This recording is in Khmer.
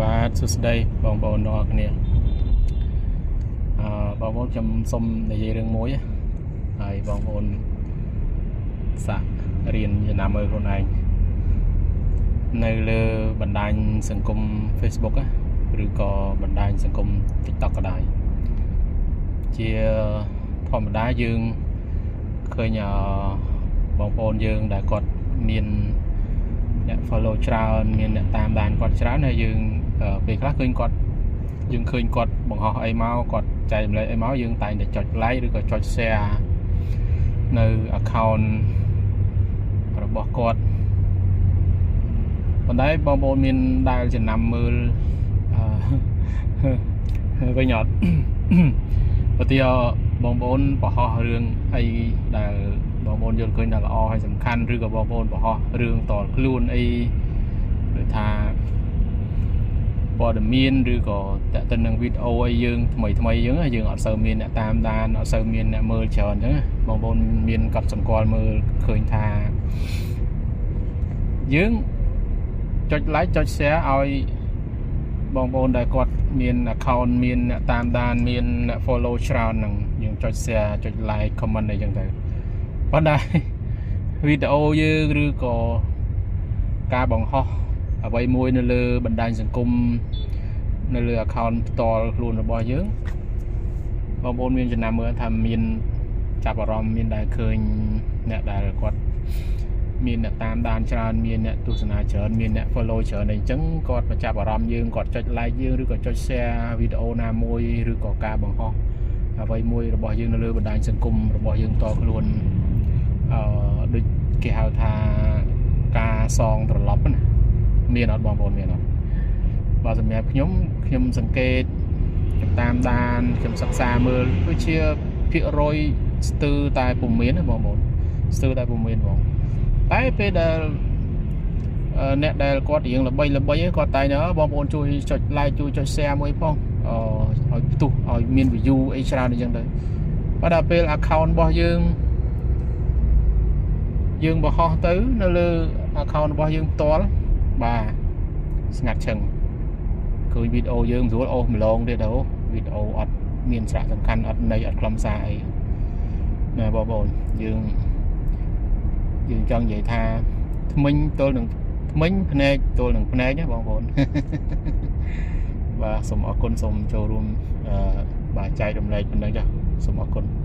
បាទសួស្តីបងប្អូនទាំងអស់គ្នាអឺបងប្អូនខ្ញុំសូមនិយាយរឿងមួយណាហើយបងប្អូនសាករៀនចំណាំមើលខ្លួនឯងនៅលើបណ្ដាញសង្គម Facebook ណាឬក៏បណ្ដាញសង្គម TikTok ក៏ដោយជាធម្មតាយើងឃើញអឺបងប្អូនយើងដែលគាត់មានអ្នក follow ច្រើនមានអ្នកតាមដានគាត់ច្រើនហើយយើងពេលខ្លះឃើញគាត់យើងឃើញគាត់បង្ហោះអីមកគាត់ចែករំលែកអីមកយើងតែងតែចុច like ឬក៏ចុច share នៅ account របស់គាត់ប៉ុន្តែបងប្អូនមានដែលចំណាំមើលអឺ វិញអត់ ឧទាហរណ៍បងប្អូនបង្ហោះរឿងអីដែលបងប្អូនយល់ឃើញថាល្អហើយសំខាន់ឬក៏បងប្អូនបង្ហោះរឿងតខ្លួនអីដូចថាព័ត៌មានឬក៏តទៅនឹងវីដេអូអីយើងថ្មីថ្មីយើងយើងអត់សូវមានអ្នកតាមដានអត់សូវមានអ្នកមើលច្រើនអញ្ចឹងបងប្អូនមានកត់សម្គាល់មើលឃើញថាយើងចុច like ចុច share ឲ្យបងប្អូនដែលគាត់មាន account មានអ្នកតាមដានមានអ្នក follow ច្រើនហ្នឹងយើងចុច share ចុច like comment អីចឹងទៅប៉ុន្តែវីដេអូយើងឬក៏ការបង្ហោះអ្វីមួយនៅលើបណ្ដាញសង្គមនៅលើ account ផ្ទាល់ខ្លួនរបស់យើងបងប្អូនមានចំណាំមើលថាមានចាប់អារម្មណ៍មានដែលឃើញអ្នកដែលគាត់មានអ្នកតាមដានច្រើនមានអ្នកទស្សនាច្រើនមានអ្នក follow ច្រើនអីចឹងគាត់មកចាប់អារម្មណ៍យើងគាត់ចុច like យើងឬក៏ចុច share វីដេអូណាមួយឬក៏ការបង្ហោះអ្វីមួយរបស់យើងនៅលើបណ្ដាញសង្គមរបស់យើងតខ្លួនអឺដូចគេហៅថាការសងត្រឡប់ណាមានអត់បងប្អូនមានអត់បាទសម្រាប់ខ្ញុំខ្ញុំសង្កេតខ្ញុំតាមដានខ្ញុំសិក្សាមើលដូចជាភាគរយស្ទើរតែពុំមានណាបងប្អូនស្ទើរតែពុំមានបងតែពេលដែលអ្នកដែលគាត់រៀងល្បីល្បីគាត់តែងបងប្អូនជួយចុច like ជួយចុច share មួយផងអឲ្យផ្ទុះឲ្យមាន view អីច្រើនអញ្ចឹងទៅបើដល់ពេល account របស់យើងយើងបង្ហោះទៅនៅលើ account របស់យើងផ្ទាល់បាទស្ងាត់ឈឹងឃើញវីដេអូយើងស្រួលអូសម្លងទៀតទៅវីដេអូអត់មានសារៈសំខាន់អត់ន័យអត់ខ្លឹមសារអីណាបងប្អូនយើងយើងចង់និយាយថាថ្មិញទល់នឹងថ្មិញភ្នែកទល់នឹងភ្នែកណាបងប្អូន បាទសូមអរគុណសូមចូលរួមអឺបាទចែករំលែកប៉ុណ្ណឹងចាសូមអរគុណ។